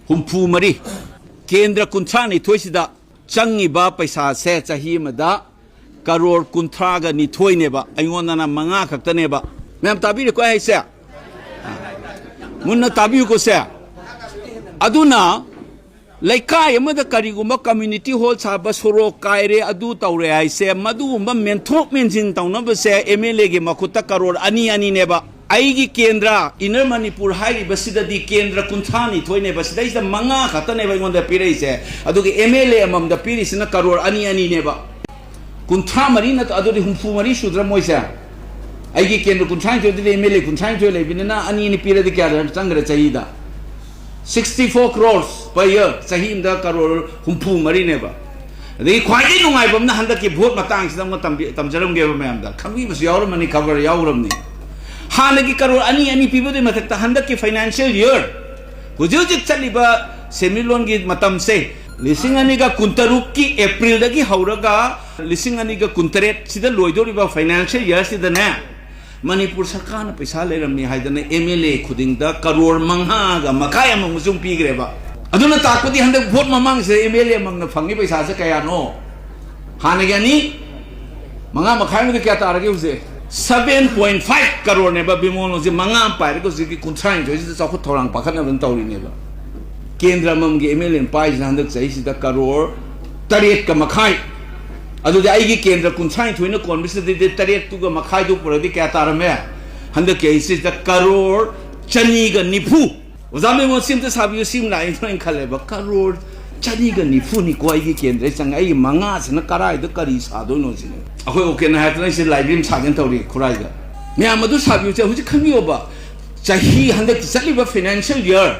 ꯍꯨꯝꯐꯨ ꯃꯔꯤ꯫ ꯀꯦꯟꯗ꯭ꯔ ꯀꯨꯟꯊ꯭ꯔꯥꯅꯤꯊꯣꯏꯁꯤꯗ ꯆꯪꯉꯤꯕ ꯄꯩꯁꯥꯁꯦ ꯆꯍꯤ ꯑꯃꯗ ꯀꯔꯣꯔ ꯀꯨꯟꯊ꯭ꯔꯥꯒ ꯅꯤꯊꯣꯏꯅꯦꯕ, ꯑꯩꯉꯣꯟꯗꯅ ꯃꯉꯥ ꯈꯛꯇꯅꯦꯕ꯫ ꯃꯌꯥꯝ ꯇꯥꯕꯤꯔꯦꯀꯣ ꯑꯩ ꯍꯥꯏꯁꯦ? ꯃꯨꯟꯅ ꯇꯥꯕꯤꯌꯨꯀꯣ ꯁꯦ꯫ ꯑꯗꯨꯅ ꯂꯩꯀꯥꯏ ꯑꯃꯗ ꯀꯔꯤꯒꯨꯝꯕ community hall ꯁꯥꯕ, ꯁꯣꯔꯣꯛ ꯀꯥꯏꯔꯦ, ꯑꯗꯨ ꯇꯧꯔꯦ ꯍꯥꯏꯁꯦ, ꯃꯗꯨꯒꯨꯝꯕ ꯃꯦꯟꯊꯣꯛ ꯃꯦꯟꯁꯤꯟ ꯇꯧꯅꯕꯁꯦ ꯑꯦꯝ ꯑꯦꯜ ꯑꯦꯒꯤ ꯃꯈꯨꯠꯇ ꯀꯔꯣꯔ ꯑꯅꯤ ꯑꯅꯤꯅꯦꯕ꯫ ꯑꯩꯒꯤ ꯀꯦꯟꯗ꯭ꯔ Inner Manipur ꯍꯥꯏꯔꯤꯕꯁꯤꯗꯗꯤ ꯀꯦꯟꯗ꯭ꯔ ꯀꯨꯟꯊ꯭ꯔꯥ ꯅꯤꯊꯣꯏꯅꯦꯕ, ꯁꯤꯗꯩꯁꯤꯗ ꯃꯉꯥ ꯈꯛꯇꯅꯦꯕ ꯑꯩꯉꯣꯟꯗ ꯄꯤꯔꯛꯏꯁꯦ꯫ ꯑꯗꯨꯒ ꯑꯦꯝ ꯑꯦꯜ ꯑꯦ ꯑꯃꯃꯝꯗ ꯄꯤꯔꯤꯁꯤꯅ ꯀꯔꯣꯔ ꯑꯅꯤ ꯑꯅꯤꯅꯦꯕ꯫ ꯀꯨꯟꯊ꯭ꯔꯥ ꯃꯔꯤ ꯅꯠꯇ꯭ꯔꯣ? ꯑꯗꯨꯗꯤ ꯍꯨꯝꯐꯨ ꯃꯔꯤ ꯁꯨꯗ꯭ꯔꯥ ꯃꯣꯏꯁꯦ? ꯑꯩꯒꯤ ꯀꯦꯟꯗ꯭ꯔ ꯀꯨꯟꯊ꯭ꯔꯥ ꯅꯤꯊꯣꯏꯗꯨꯗꯤ ꯑꯦꯝ ꯑꯦꯜ ꯑꯦ ꯀꯨꯟꯊ꯭ꯔꯥ ꯅꯤꯊꯣꯏ ꯂꯩꯕꯅꯤꯅ ꯑꯅꯤ ꯑꯅꯤ ꯄꯤꯔꯗꯤ ꯀꯌꯥ ꯆꯪꯈ꯭ꯔꯦ ꯆꯍꯤꯗ? Sixty four crores per year, ꯆꯍꯤ ꯑꯃꯗ ꯀꯔꯣꯔ ꯍꯨꯝꯐꯨ ꯃꯔꯤꯅꯦꯕ꯫ ꯑꯗꯒꯤ ꯈ꯭ꯋꯥꯏꯗꯒꯤ ꯅꯨꯡꯉꯥꯏꯕ ꯑꯃꯅ ꯍꯟꯗꯛꯀꯤ ꯚꯣꯠ ꯃꯇꯥꯡꯁꯤꯗ ꯑꯃꯨꯛ ꯇꯝꯕꯤ-, ꯇꯝꯖꯔꯝꯒꯦꯕ ꯃꯌꯥꯝꯗ꯫ ꯈꯪꯕꯤꯕꯁꯨ ꯌꯥꯎꯔꯝꯃꯅꯤ, ꯈꯕꯔ ꯌꯥꯎꯔꯝꯅꯤ꯫ ꯍꯥꯟꯅꯒꯤ ꯀꯔꯣꯔ ꯑꯅꯤ ꯑꯅꯤ ꯄꯤꯕꯗꯨꯒꯤ ꯃꯊꯛꯇ ꯍꯟꯗꯛꯀꯤ financial year, ꯍꯧꯖꯤꯛ ꯍꯧꯖꯤꯛ ꯆꯠꯂꯤꯕ ꯁꯦꯟꯃꯤꯠꯂꯣꯟꯒꯤ ꯃꯇꯝꯁꯦ, ꯂꯤꯁꯤꯡ ꯑꯅꯤꯒ ꯀꯨꯟꯇꯔꯨꯛꯀꯤ ꯑꯦꯄ꯭ꯔꯤꯜꯗꯒꯤ ꯍꯧꯔꯒ ꯂꯤꯁꯤꯡ ꯑꯅꯤꯒ ꯀꯨꯟꯇꯔꯦꯠ ꯁꯤꯗ ꯂꯣꯏꯗꯧꯔꯤꯕ financial year ꯁꯤꯗꯅꯦ, ꯃꯅꯤꯄꯨꯔ ꯁꯔꯀꯥꯔꯅ ꯄꯩꯁꯥ ꯂꯩꯔꯝꯃꯤ ꯍꯥꯏꯗꯅ ꯑꯦꯝ ꯑꯦꯜ ꯑꯦ ꯈꯨꯗꯤꯡꯗ ꯀꯔꯣꯔ ꯃꯉꯥꯒ ꯃꯈꯥꯏ ꯑꯃꯃꯨꯛ ꯁꯨꯝ ꯄꯤꯈ꯭ꯔꯦꯕ꯫ ꯑꯗꯨꯅ ꯇꯥꯛꯄꯗꯤ ꯍꯟꯗꯛ ꯚꯣꯠ ꯃꯃꯥꯡꯁꯤꯗ ꯑꯦꯝ ꯑꯦꯜ ꯑꯦ ꯑꯃꯃꯝꯅ ꯐꯪꯉꯤ ꯄꯩꯁꯥꯁꯦ ꯀꯌꯥꯅꯣ? ꯍꯥꯟꯅꯒꯤ ꯑꯅꯤ, ꯃꯉꯥ ꯃꯈꯥꯏ ꯑꯃꯗ ꯀꯌꯥ ꯇꯥꯔꯒꯦ ꯍꯧꯖꯤꯛ? Seven point five ꯀꯔꯣꯔꯅꯦꯕ ꯕꯤꯃꯣꯜ ꯍꯧꯖꯤꯛ ꯃꯉꯥ ꯑꯃ ꯄꯥꯏꯔꯒ ꯍꯧꯖꯤꯛꯀꯤ ꯀꯨꯟꯊ꯭ꯔꯥꯅꯤꯊꯣꯏꯁꯤꯗ ꯆꯥꯎꯈꯠ ꯊꯧꯔꯥꯡ ꯄꯥꯈꯠꯅꯕꯅ ꯇꯧꯔꯤꯅꯦꯕ꯫ ꯀꯦꯟꯗ꯭ꯔ ꯑꯃꯃꯝꯒꯤ ꯑꯦꯝ ꯑꯦꯜ ꯑꯦ ꯄꯥꯏꯁꯤꯅ ꯍꯟꯗꯛ ꯆꯍꯤꯁꯤꯗ ꯀꯔꯣꯔ ꯇꯔꯦꯠꯀ ꯃꯈꯥꯏ꯫ ꯑꯗꯨꯗꯤ ꯑꯩꯒꯤ ꯀꯦꯟꯗ꯭ꯔ ꯀꯨꯟꯊ꯭ꯔꯥꯅꯤꯊꯣꯏꯅ ꯀꯣꯟꯕꯁꯤꯗꯗꯤ ꯇꯔꯦꯠꯇꯨꯒ ꯃꯈꯥꯏꯗꯨ ꯄꯨꯔꯗꯤ ꯀꯌꯥ ꯇꯥꯔꯝꯃꯦ? ꯍꯟꯗꯛꯀꯤ ꯑꯩꯁꯤꯗ ꯀꯔꯣꯔ ꯆꯅꯤꯒ ꯅꯤꯐꯨ꯫ ꯑꯣꯖꯥ ꯃꯦꯃꯣꯟ ꯁꯤ ꯑꯝꯇ ꯁꯥꯕꯤꯌꯨ, ꯁꯤ ꯑꯃ ꯂꯥꯛꯏ ꯅꯣꯏꯅ ꯈꯜꯂꯦꯕ, ꯀꯔꯣꯔ ꯆꯅꯤꯒ ꯅꯤꯐꯨꯅꯤꯀꯣ ꯑꯩꯒꯤ ꯀꯦꯟꯗ꯭ꯔ ꯆꯪꯉꯦ, ꯑꯩꯒꯤ ꯃꯉꯥꯁꯤꯅ ꯀꯔꯥꯏꯗ ꯀꯔꯤ ꯁꯥꯗꯣꯏꯅꯣ ꯁꯤꯅꯦ꯫ ꯑꯩꯈꯣꯏ ꯑꯣꯀꯦꯅ ꯍꯥꯏꯗꯅ ꯑꯩꯁꯦ library ꯑꯃ ꯁꯥꯒꯦꯅ ꯇꯧꯔꯤ ꯈꯨꯔꯥꯏꯗ꯫ ꯃꯌꯥꯝ ꯑꯗꯨ ꯁꯥꯕꯤꯌꯨꯁꯦ꯫ ꯍꯧꯖꯤꯛ ꯈꯟꯕꯤꯌꯣꯕ, ꯆꯍꯤ ꯍꯟꯗꯛꯀꯤ ꯆꯠꯂꯤꯕ financial year,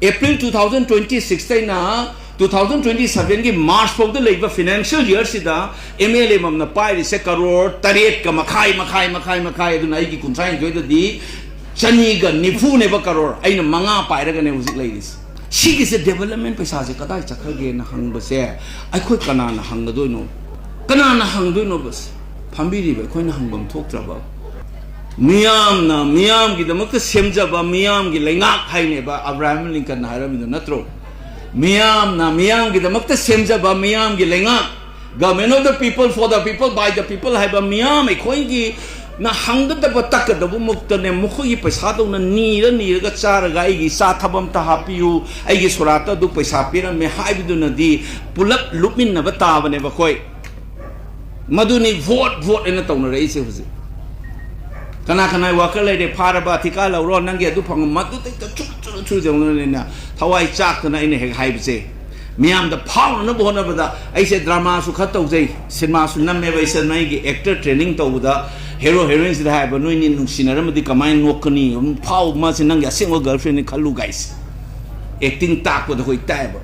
April two thousand twenty six ꯇꯩꯅ two thousand twenty seven ꯒꯤ March ꯐꯥꯎꯗ ꯂꯩꯕ financial year ꯁꯤꯗ ꯑꯦꯝ ꯑꯦꯜ ꯑꯦ ꯑꯃꯃꯝꯅ ꯄꯥꯏꯔꯤꯁꯦ ꯀꯔꯣꯔ ꯇꯔꯦꯠꯀ ꯃꯈꯥꯏ, ꯃꯈꯥꯏ, ꯃꯈꯥꯏ, ꯃꯈꯥꯏ꯫ ꯑꯗꯨꯅ ꯑꯩꯒꯤ ꯀꯨꯟꯊ꯭ꯔꯥꯅꯤꯊꯣꯏꯗꯗꯤ ꯆꯅꯤꯒ ꯅꯤꯐꯨꯅꯦꯕ ꯀꯔꯣꯔ, ꯑꯩꯅ ꯃꯉꯥ ꯄꯥꯏꯔꯒꯅꯦ ꯍꯧꯖꯤꯛ ꯂꯩꯔꯤꯁꯦ꯫ ꯁꯤꯒꯤꯁꯦ development ꯄꯩꯁꯥꯁꯦ ꯀꯗꯥꯏ ꯆꯠꯈ꯭ꯔꯒꯦꯅ ꯍꯪꯕꯁꯦ ꯑꯩꯈꯣꯏ ꯀꯅꯥꯅ ꯍꯪꯒꯗꯣꯏꯅꯣ? ꯀꯅꯥꯅ ꯍꯪꯗꯣꯏꯅꯣꯕ? ꯐꯝꯕꯤꯔꯤꯕ ꯑꯩꯈꯣꯏꯅ ꯍꯪꯐꯝ ꯊꯣꯛꯇ꯭ꯔꯕ? ꯃꯤꯌꯥꯝꯅ ꯃꯤꯌꯥꯝꯒꯤꯗꯃꯛꯇ ꯁꯦꯝꯖꯕ ꯃꯤꯌꯥꯝꯒꯤ ꯂꯩꯉꯥꯛ ꯍꯥꯏꯅꯦꯕ ꯑꯕ꯭ꯔꯥꯍꯝ ꯂꯤꯟꯀꯟꯅ ꯍꯥꯏꯔꯝꯃꯤꯗꯣ ꯅꯠꯇ꯭ꯔꯣ? ꯃꯤꯌꯥꯝꯅ ꯃꯤꯌꯥꯝꯒꯤꯗꯃꯛꯇ ꯁꯦꯝꯖꯕ ꯃꯤꯌꯥꯝꯒꯤ ꯂꯩꯉꯥꯛ, Government of the people, for the people, by the people ꯍꯥꯏꯕ ꯃꯤꯌꯥꯝ ꯑꯩꯈꯣꯏꯒꯤ ꯅ ꯍꯪꯒꯗꯕ ꯇꯛꯀꯗꯕ ꯃꯨꯛꯇꯅꯦ, ꯃꯈꯣꯏꯒꯤ ꯄꯩꯁꯥꯗꯧꯅ ꯅꯤꯔ ꯅꯤꯔꯒ ꯆꯥꯔꯒ "ꯑꯩꯒꯤ ꯏꯆꯥ ꯊꯕꯛ ꯑꯝꯇ ꯍꯥꯞꯄꯤꯌꯨ, ꯑꯩꯒꯤ ꯁꯣꯔꯥꯠꯇ ꯑꯗꯨ ꯄꯩꯁꯥ ꯄꯤꯔꯝꯃꯦ" ꯍꯥꯏꯕꯗꯨꯅꯗꯤ ꯄꯨꯂꯞ ꯂꯨꯞꯃꯤꯟꯅꯕ ꯇꯥꯕꯅꯦꯕ ꯑꯩꯈꯣꯏ꯫ ꯃꯗꯨꯅꯤ ꯚꯣꯠ ꯚꯣꯠ ꯍꯥꯏꯅ ꯇꯧꯅꯔꯛꯏꯁꯦ ꯍꯧꯖꯤꯛ꯫ ꯀꯅꯥ ꯀꯅꯥ ꯋꯥꯀꯔ ꯂꯩꯔꯦ, ꯐꯥꯔꯕ, ꯊꯤꯀꯥ ꯂꯧꯔꯣ, ꯅꯪꯒꯤ ꯑꯗꯨ ꯐꯪꯉ, ꯃꯗꯨꯗꯩꯗ ꯆꯨꯔꯨ ꯆꯨꯔꯨ ꯆꯨꯔꯨ ꯌꯧꯅꯔꯦꯅ ꯊꯋꯥꯏ ꯆꯥꯛꯇꯅ ꯑꯩꯅ ꯍꯦꯛ ꯍꯥꯏꯕꯁꯦ꯫ ꯃꯤꯌꯥꯝꯗ ꯐꯥꯎꯅꯅꯕ ꯍꯣꯠꯅꯕꯗ ꯑꯩꯁꯦ ꯗ꯭ꯔꯃꯥꯁꯨ ꯈꯔ ꯇꯧꯖꯩ, ꯁꯤꯅꯦꯃꯥꯁꯨ ꯅꯝꯃꯦꯕ꯫ ꯑꯩꯁꯦ ꯅꯣꯏꯒꯤ ꯑꯦꯛꯇꯔ ꯇ꯭ꯔꯦꯅꯤꯡ ꯇꯧꯕꯗ ꯍꯦꯔꯣ ꯍꯦꯔꯣꯏꯟꯁꯤꯗ ꯍꯥꯏꯕ, "ꯅꯣꯏꯅꯤ ꯅꯨꯡꯁꯤꯅꯔꯝꯃꯗꯤ ꯀꯃꯥꯏꯅ ꯅꯣꯛꯀꯅꯤ? ꯑꯗꯨꯝ ꯐꯥꯎ, ꯃꯥꯁꯦ ꯅꯪꯒꯤ ꯑꯁꯦꯡꯕ ꯒꯔꯜꯐ꯭ꯔꯦꯟꯅꯤ ꯈꯜꯂꯨ ꯒꯥꯏꯁ"꯫ ꯑꯦꯛꯇꯤꯡ ꯇꯥꯛꯄꯗ ꯑꯩꯈꯣꯏ ꯇꯥꯛꯑꯦꯕ꯫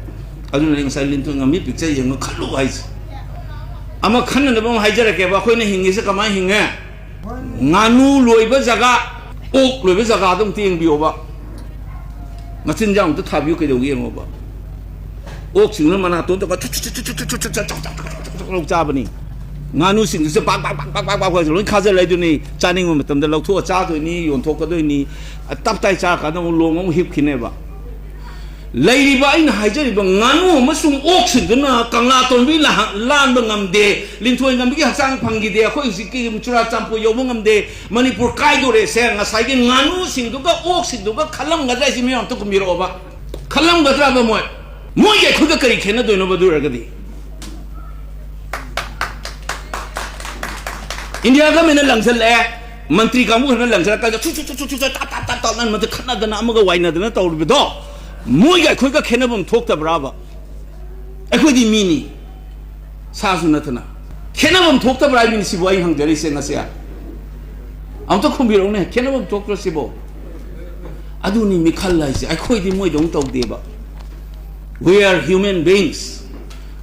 ꯑꯗꯨꯅ ꯑꯩ ꯉꯁꯥꯏ ꯂꯤꯟꯊꯣꯏ ꯉꯝꯕꯤ ꯄꯤꯛꯆꯔ ꯌꯦꯡꯉ ꯈꯜꯂꯨ ꯍꯥꯏꯁꯦ꯫ ꯑꯃ ꯈꯟꯅꯅꯕ ꯑꯃ ꯍꯥꯏꯖꯔꯛꯀꯦꯕ, ꯑꯩꯈꯣꯏꯅ ꯍꯤꯡꯉꯤꯁꯦ ꯀꯃꯥꯏꯅ ꯍꯤꯡꯉꯦ? ꯉꯥꯅꯨ ꯂꯣꯏꯕ ꯖꯒꯥ, ꯑꯣꯛ ꯂꯣꯏꯕ ꯖꯒꯥꯗꯣ ꯑꯝꯇ ꯌꯦꯡꯕꯤꯌꯣꯕ꯫ ꯃꯆꯤꯟꯖꯥꯛ ꯑꯝꯇ ꯊꯥꯕꯤꯌꯨ, ꯀꯩꯗꯧꯒꯦ ꯌꯦꯡꯉꯣꯕ꯫ ꯑꯣꯛꯁꯤꯡꯗꯨꯅ ꯃꯅꯥꯇꯣꯟ ꯇꯧꯔꯒ ꯆꯥꯕꯅꯤ꯫ ꯉꯥꯅꯨꯁꯤꯡꯗꯨꯁꯨ ꯄꯥꯛ ꯄꯥꯛ ꯄꯥꯛ ꯄꯥꯛ ꯄꯥꯛ ꯄꯥꯛ ꯂꯣꯏ ꯈꯥꯖꯤꯜꯂꯦ ꯑꯗꯨꯅꯤ꯫ ꯆꯥꯅꯤꯡꯕ ꯃꯇꯝꯗ ꯂꯧꯊꯣꯛꯑ ꯆꯥꯗꯣꯏꯅꯤ, ꯌꯣꯟꯊꯣꯛꯀꯗꯣꯏꯅꯤ꯫ ꯇꯞ ꯇꯥꯏ ꯆꯥꯔꯀꯥꯟꯗ ꯑꯃꯨꯛ ꯂꯣꯡ ꯑꯃꯨꯛ ꯍꯤꯞꯈꯤꯅꯦꯕ꯫ ꯂꯩꯔꯤꯕ ꯑꯩꯅ ꯍꯥꯏꯖꯔꯤꯕ ꯉꯥꯅꯨ ꯑꯃꯁꯨꯡ ꯑꯣꯛꯁꯤꯡꯗꯨꯅ ꯀꯪꯂꯥ ꯇꯣꯟꯕꯤ ꯂꯥ-, ꯂꯥꯟꯕ ꯉꯝꯗꯦ, ꯂꯤꯟꯊꯣꯏ ꯉꯝꯕꯤꯒꯤ ꯍꯛꯆꯥꯡ ꯐꯪꯈꯤꯗꯦ, ꯑꯩꯈꯣꯏ ꯍꯧꯖꯤꯛꯀꯤ ꯆꯨꯔꯥꯆꯥꯟꯄꯨꯔ ꯌꯧꯕ ꯉꯝꯗꯦ, ꯃꯅꯤꯄꯨꯔ ꯀꯥꯏꯗꯣꯔꯦꯁꯦ ꯉꯁꯥꯏꯒꯤ ꯉꯥꯅꯨꯁꯤꯡꯗꯨꯒ ꯑꯣꯛꯁꯤꯡꯗꯨꯒ ꯈꯜꯂꯝꯒꯗ꯭ꯔꯥ ꯍꯥꯏꯁꯤ ꯃꯤꯌꯥꯝ ꯑꯝꯇ ꯈꯨꯝꯕꯤꯔꯛꯑꯣꯕ꯫ ꯈꯜꯂꯝꯒꯗ꯭ꯔꯕ ꯃꯣꯏ? ꯃꯣꯏꯒꯤ ꯑꯩꯈꯣꯏꯒ ꯀꯔꯤ ꯈꯦꯠꯅꯗꯣꯏꯅꯣꯕ ꯑꯗꯨ ꯑꯣꯏꯔꯒꯗꯤ? ꯏꯟꯗꯤꯌꯥ ꯒꯃꯦꯟꯅ ꯂꯪꯁꯤꯜꯂꯛꯑꯦ, ꯃꯟꯇ꯭ꯔꯤ ꯀꯥꯡꯕꯨ ꯈꯔꯅ ꯂꯪꯁꯤꯜꯂꯛꯑꯀꯥꯟꯗ ꯁꯨ, ꯁꯨ, ꯁꯨ, ꯁꯨ, ꯁꯨ, ꯇꯥ, ꯇꯥ, ꯇꯥ, ꯇꯥ, ꯅꯟ ꯃꯗꯨ ꯈꯠꯅꯗꯅ ꯑꯃꯒ ꯋꯥꯏꯅꯗꯅ ꯇꯧꯔꯤꯕꯗꯣ ꯃꯣꯏꯒ ꯑꯩꯈꯣꯏꯒ ꯈꯦꯠꯅꯐꯝ ꯊꯣꯛꯇꯕ꯭ꯔꯥꯕ? ꯑꯩꯈꯣꯏꯗꯤ ꯃꯤꯅꯤ, ꯁꯥꯁꯨ ꯅꯠꯇꯅ꯫ ꯈꯦꯠꯅꯐꯝ ꯊꯣꯛꯇꯕ꯭ꯔꯥ ꯍꯥꯏꯕꯅꯤ ꯁꯤꯕꯨ ꯑꯩ ꯍꯪꯖꯔꯤꯁꯦ ꯉꯁꯤ꯫ ꯑꯝꯇ ꯈꯨꯝꯕꯤꯔꯛꯎꯅꯦ, ꯈꯦꯠꯅꯐꯝ ꯊꯣꯛꯇ꯭ꯔꯣ ꯁꯤꯕꯣ? ꯑꯗꯨꯅꯤ ꯃꯤꯈꯜ ꯍꯥꯏꯁꯦ, ꯑꯩꯈꯣꯏꯗꯤ ꯃꯣꯏꯗꯧꯅ ꯇꯧꯗꯦꯕ꯫ We are human beings.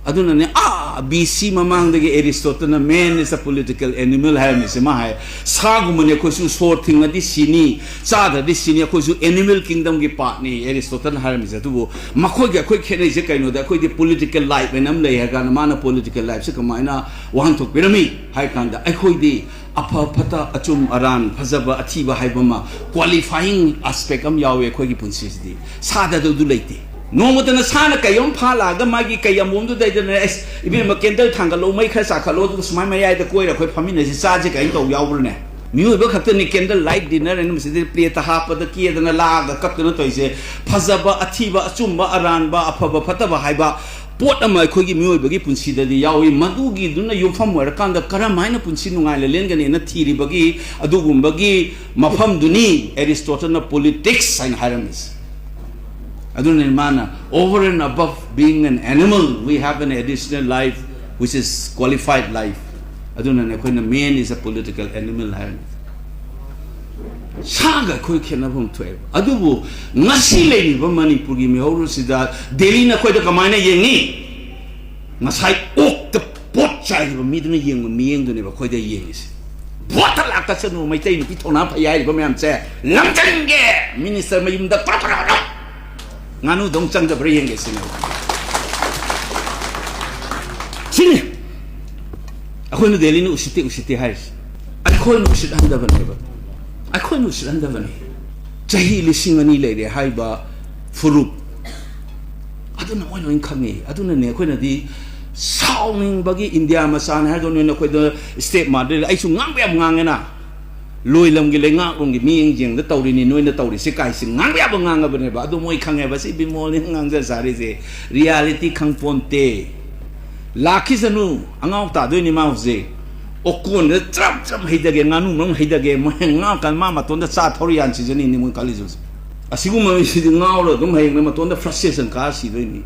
ꯑꯗꯨꯅꯅꯦ, ꯑꯥ, ꯕꯤ ꯁꯤ ꯃꯃꯥꯡꯗꯒꯤ ꯑꯦꯔꯤꯁꯇꯣꯇꯜꯅ "Man is a political animal" ꯍꯥꯏꯔꯝꯃꯤꯁꯦ ꯃꯥ ꯍꯥꯏ꯫ ꯁꯥꯒꯨꯝꯕꯅꯤ ꯑꯩꯈꯣꯏꯁꯨ, ꯁꯣꯔ ꯊꯤꯡꯉꯗꯤ ꯁꯤꯅꯤ, ꯆꯥꯗ꯭ꯔꯗꯤ ꯁꯤꯅꯤ, ꯑꯩꯈꯣꯏꯁꯨ animal kingdomꯒꯤ partꯅꯤ ꯑꯦꯔꯤꯁꯇꯣꯇꯜꯅ ꯍꯥꯏꯔꯝꯃꯤꯁꯦ꯫ ꯑꯗꯨꯕꯨ ꯃꯈꯣꯏꯒ ꯑꯩꯈꯣꯏ ꯈꯦꯠꯅꯩꯁꯦ ꯀꯩꯅꯣꯗ, ꯑꯩꯈꯣꯏꯗꯤ political life ꯍꯥꯏꯅ ꯑꯃ ꯂꯩ ꯍꯥꯏꯔ ꯀꯥꯟꯗ ꯃꯥꯅ political lifeꯁꯦ ꯀꯃꯥꯏꯅ ꯋꯥꯍꯟꯊꯣꯛꯄꯤꯔꯝꯃꯤ ꯍꯥꯏ ꯀꯥꯟꯗ, ꯑꯩꯈꯣꯏꯗꯤ ꯑꯐ ꯐꯠꯇ, ꯑꯆꯨꯝ ꯑꯔꯥꯟ, ꯐꯖꯕ ꯑꯊꯤꯕ ꯍꯥꯏꯕ ꯑꯃ qualifying aspect ꯑꯃ ꯌꯥꯎꯋꯦ ꯑꯩꯈꯣꯏꯒꯤ ꯄꯨꯟꯁꯤꯁꯤꯗꯤ꯫ ꯁꯥꯗ ꯑꯗꯨ ꯂꯩꯇꯦ꯫ ꯅꯣꯡꯃꯇꯅ ꯁꯥꯅ ꯀꯩ ꯑꯃ ꯐꯥꯂꯛꯑꯒ ꯃꯥꯒꯤ ꯀꯩ ꯑꯃꯣꯝꯗꯨꯗꯩꯗꯅꯦ, "ꯑꯁ, ꯏꯕꯦꯝꯃ, candle ꯊꯥꯡꯒꯠꯂꯛꯑꯣ, ꯃꯩ ꯈꯔ ꯆꯥꯈꯠꯂꯣ, ꯑꯗꯨꯒ ꯁꯨꯃꯥꯏ ꯃꯌꯥꯏꯗ ꯀꯣꯏꯔ ꯑꯩꯈꯣꯏ ꯐꯝꯃꯤꯟꯅꯁꯤ, ꯆꯥꯁꯤ" ꯀꯥꯏꯅ ꯇꯧ ꯌꯥꯎꯕ꯭ꯔꯅꯦ? ꯃꯤꯑꯣꯏꯕ ꯈꯛꯇꯅꯤ candle light dinner ꯍꯥꯏꯅ ꯃꯁꯤꯗ plate ꯍꯥꯞꯄꯗ ꯀꯦꯗꯅ ꯂꯥꯛꯑꯒ ꯀꯞꯇꯅ ꯇꯧꯔꯤꯁꯦ꯫ ꯐꯖꯕ, ꯑꯊꯤꯕ, ꯑꯆꯨꯝꯕ, ꯑꯔꯥꯟꯕ, ꯑꯐꯕ, ꯐꯠꯇꯕ ꯍꯥꯏꯕ ꯄꯣꯠ ꯑꯃ ꯑꯩꯈꯣꯏꯒꯤ ꯃꯤꯑꯣꯏꯕꯒꯤ ꯄꯨꯟꯁꯤꯗꯗꯤ ꯌꯥꯎꯏ꯫ ꯃꯗꯨꯒꯤꯗꯨꯅ ꯌꯨꯝꯐꯝ ꯑꯣꯏꯔꯀꯥꯟꯗ ꯀꯔꯝ ꯍꯥꯏꯅ ꯄꯨꯟꯁꯤ ꯅꯨꯡꯉꯥꯏꯅ ꯂꯦꯟꯒꯅꯤꯅ ꯊꯤꯔꯤꯕꯒꯤ ꯑꯗꯨꯒꯨꯝꯕꯒꯤ ꯃꯐꯝꯗꯨꯅꯤ ꯑꯦꯔꯤꯁꯇꯣꯇꯜꯅ politics ꯍꯥꯏꯅ ꯍꯥꯏꯔꯝꯃꯤꯁꯦ꯫ ꯑꯗꯨꯅ ꯃꯥꯅ, "Over and above being an animal, we have an additional life, which is qualified life." ꯑꯗꯨꯅꯅꯦ ꯑꯩꯈꯣꯏꯅ "Man is a political animal" ꯍꯥꯏꯔꯤꯅꯤ꯫ ꯁꯥꯒ ꯑꯩꯈꯣꯏ ꯈꯦꯠꯅꯐꯝ ꯊꯣꯛꯑꯦꯕ꯫ ꯑꯗꯨꯕꯨ ꯉꯁꯤ ꯂꯩꯔꯤꯕ ꯃꯅꯤꯄꯨꯔꯒꯤ ꯃꯤꯍꯧꯔꯣꯜꯁꯤꯗ ꯗꯦꯜꯂꯤꯅ ꯑꯩꯈꯣꯏꯗ ꯀꯃꯥꯏꯅ ꯌꯦꯡꯉꯤ? ꯉꯁꯥꯏ ꯑꯣꯛꯇ ꯄꯣꯠ ꯆꯥꯏꯔꯤꯕ ꯃꯤꯗꯨꯅ ꯌꯦꯡꯕ ꯃꯤꯠꯌꯦꯡꯗꯨꯅꯦꯕ ꯑꯩꯈꯣꯏꯗ ꯌꯦꯡꯉꯤꯁꯦ꯫ ꯚꯣꯠꯇ ꯂꯥꯛꯇꯁꯅꯨ, ꯃꯩꯇꯩ ꯅꯨꯄꯤ ꯊꯧꯅꯥ ꯐꯩ ꯍꯥꯏꯔꯤꯕ ꯃꯌꯥꯝꯁꯦ ꯂꯪꯖꯟꯒꯦ, ꯃꯤꯅꯤꯁꯇꯔ ꯃꯌꯨꯝꯗ ꯄ꯭ꯔꯞ ꯄ꯭ꯔꯞ ꯄ꯭ꯔꯞ ꯉꯥꯅꯨꯗꯧ ꯆꯪꯗꯕ꯭ꯔꯥ ꯌꯦꯡꯒꯦ ꯁꯤꯅꯦꯕ꯫ ꯁꯤꯅꯤ ꯑꯩꯈꯣꯏꯅ ꯗꯦꯜꯂꯤꯅ ꯎꯁꯤꯠꯇꯦ, ꯎꯁꯤꯠꯇꯦ ꯍꯥꯏꯔꯤꯁꯦ꯫ ꯑꯩꯈꯣꯏꯅ ꯎꯁꯤꯠꯍꯟꯗꯕꯅꯦꯕ꯫ ꯑꯩꯈꯣꯏꯅ ꯎꯁꯤꯠꯍꯟꯗꯕꯅꯤ꯫ ꯆꯍꯤ ꯂꯤꯁꯤꯡ ꯑꯅꯤ ꯂꯩꯔꯦ ꯍꯥꯏꯕ ꯐꯨꯔꯨꯞ ꯑꯗꯨꯅ ꯃꯣꯏ ꯂꯣꯏ ꯈꯪꯉꯤ꯫ ꯑꯗꯨꯅꯅꯦ ꯑꯩꯈꯣꯏꯅꯗꯤ ꯁꯥꯎꯅꯤꯡꯕꯒꯤ, ꯏꯟꯗꯤꯌꯥ ꯃꯆꯥꯅꯤ ꯍꯥꯏꯔꯒ ꯅꯣꯏꯅ ꯑꯩꯈꯣꯏꯗ step ꯃꯥꯟꯗꯣꯏꯔ? ꯑꯩꯁꯨ ꯉꯥꯡꯕ ꯌꯥꯝ ꯉꯥꯡꯉꯦꯅ꯫ ꯂꯣꯏꯂꯝꯒꯤ ꯂꯩꯉꯥꯛꯂꯣꯝꯒꯤ ꯃꯤꯠꯌꯦꯡ ꯌꯦꯡꯗ ꯇꯧꯔꯤꯅꯤ ꯅꯣꯏꯅ ꯇꯧꯔꯤꯁꯦ ꯀꯥꯏꯁꯤ ꯉꯥꯡꯕ ꯌꯥꯕ ꯉꯥꯡꯉꯕꯅꯦꯕ꯫ ꯑꯗꯨ ꯃꯣꯏ ꯈꯪꯉꯦꯕ ꯁꯤ ꯕꯤꯃꯣꯜꯅꯤ ꯉꯥꯡꯖ ꯁꯥꯔꯤꯁꯦ꯫ Reality ꯈꯪꯄꯣꯟꯇꯦ꯫ ꯂꯥꯛꯈꯤꯁꯅꯨ, ꯑꯉꯥꯎ ꯇꯥꯗꯣꯏꯅꯤ ꯃꯥ ꯍꯧꯖꯤꯛ꯫ ꯑꯣꯀꯣꯟꯗ ꯆ꯭ꯔꯞ ꯆ꯭ꯔꯞ ꯍꯩꯗꯒꯦ, ꯉꯥꯅꯨ ꯃꯔꯨꯝ ꯍꯩꯗꯒꯦ, ꯃꯣꯏ ꯉꯥꯎꯀꯥꯟ ꯃꯥ ꯃꯇꯣꯟꯗ ꯆꯥ ꯊꯧꯔ ꯌꯥꯟ ꯁꯤꯖꯅꯤꯅꯤ ꯃꯣꯏ ꯈꯜꯂꯤꯁꯦ ꯍꯧꯖꯤꯛ꯫ ꯑꯁꯤꯒꯨꯝꯕ ꯃꯤꯁꯤꯗꯤ ꯉꯥꯎꯔꯒ ꯑꯗꯨꯝ ꯍꯌꯦꯡ ꯃꯇꯣꯟꯗ frustration ꯀꯥꯔ ꯁꯤꯗꯣꯏꯅꯤ꯫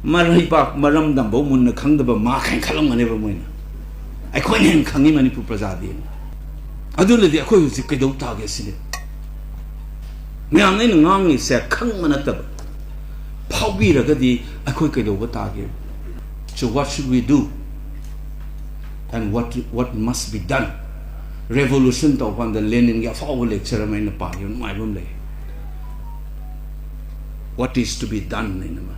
ꯃꯔꯩꯕꯥꯛ ꯃꯔꯝꯗꯝꯐꯧ ꯃꯨꯟꯅ ꯈꯪꯗꯕ ꯃꯥ ꯀꯥꯏꯅ ꯈꯜꯂꯝꯒꯅꯦꯕ ꯃꯣꯏꯅ꯫ ꯑꯩꯈꯣꯏꯅ ꯍꯦꯟꯅ ꯈꯪꯉꯤ ꯃꯅꯤꯄꯨꯔ ꯄ꯭ꯔꯖꯥꯗꯤ꯫ ꯑꯗꯨꯅꯗꯤ ꯑꯩꯈꯣꯏ ꯍꯧꯖꯤꯛ ꯀꯩꯗꯧ ꯇꯥꯒꯦ ꯁꯤꯅꯤ꯫ ꯃꯌꯥꯝꯅ ꯑꯩꯅ ꯉꯥꯡꯉꯤꯁꯦ ꯈꯪꯕ ꯅꯠꯇꯕ, ꯐꯥꯎꯕꯤꯔꯒꯗꯤ ꯑꯩꯈꯣꯏ ꯀꯩꯗꯧꯕ ꯇꯥꯒꯦ? So what should we do? And what, what must be done? Revolution ꯇꯧꯕ ꯀꯥꯟꯗ ꯂꯦꯅꯤꯟꯒꯤ ꯑꯐꯥꯎꯕ lecture ꯑꯃ ꯑꯩꯅ ꯄꯥꯈꯤꯕ ꯅꯨꯡꯉꯥꯏꯕ ꯑꯃ ꯂꯩ꯫ What is to be done ꯍꯥꯏꯅ ꯃꯥ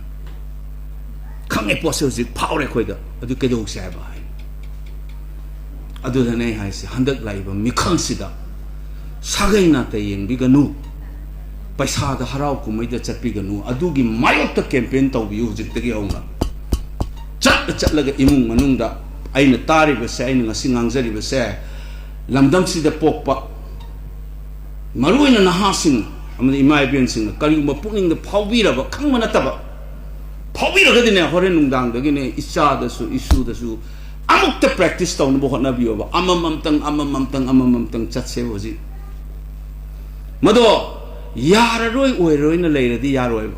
ꯈꯪꯉꯦ ꯄꯣꯠꯁꯦ ꯍꯧꯖꯤꯛ ꯐꯥꯎꯔꯦ ꯑꯩꯈꯣꯏꯗ꯫ ꯑꯗꯨ ꯀꯩꯗꯧꯁꯦ ꯍꯥꯏꯕ ꯍꯥꯏ꯫ ꯑꯗꯨꯗꯅꯦ ꯑꯩ ꯍꯥꯏꯁꯦ, ꯍꯟꯗꯛ ꯂꯥꯛꯏꯕ ꯃꯤꯈꯜꯁꯤꯗ ꯁꯥꯒꯩ ꯅꯥꯇꯩ ꯌꯦꯡꯕꯤꯒꯅꯨ꯫ ꯄꯩꯁꯥꯗ ꯍꯔꯥꯎ ꯀꯨꯝꯍꯩꯗ ꯆꯠꯄꯤꯒꯅꯨ꯫ ꯑꯗꯨꯒꯤ ꯃꯥꯌꯣꯛꯇ campaign ꯇꯧꯕꯤꯌꯨ ꯍꯧꯖꯤꯛꯇꯒꯤ ꯍꯧꯅ꯫ ꯆꯠꯂ ꯆꯠꯂꯒ ꯏꯃꯨꯡ ꯃꯅꯨꯡꯗ ꯑꯩꯅ ꯇꯥꯔꯤꯕꯁꯦ, ꯑꯩꯅ ꯉꯁꯤ ꯉꯥꯡꯖꯔꯤꯕꯁꯦ, ꯂꯝꯗꯝꯁꯤꯗ ꯄꯣꯛꯄ ꯃꯔꯨꯑꯣꯏꯅ ꯅꯍꯥꯁꯤꯡ ꯑꯃꯗꯤ ꯏꯃꯥ ꯏꯕꯦꯟꯁꯤꯡꯅ ꯀꯔꯤꯒꯨꯝꯕ ꯄꯨꯛꯅꯤꯡꯗ ꯐꯥꯎꯕꯤꯔꯕ, ꯈꯪꯕ ꯅꯠꯇꯕ, ꯐꯥꯎꯕꯤꯔꯒꯗꯤꯅꯦ, ꯍꯣꯔꯦꯟ ꯅꯨꯡꯗꯥꯡꯗꯒꯤꯅꯦ, ꯏꯆꯥꯗꯁꯨ ꯏꯁꯨꯗꯁꯨ ꯑꯃꯨꯛꯇ practice ꯇꯧꯅꯕ ꯍꯣꯠꯅꯕꯤꯌꯣꯕ꯫ ꯑꯃꯃꯝꯇꯪ, ꯑꯃꯃꯝꯇꯪ, ꯑꯃꯃꯝꯇꯪ ꯆꯠꯁꯦꯕ ꯍꯧꯖꯤꯛ꯫ ꯃꯗꯣ ꯌꯥꯔꯔꯣꯏ, ꯑꯣꯏꯔꯔꯣꯏꯅ ꯂꯩꯔꯗꯤ ꯌꯥꯔꯣꯏꯕ꯫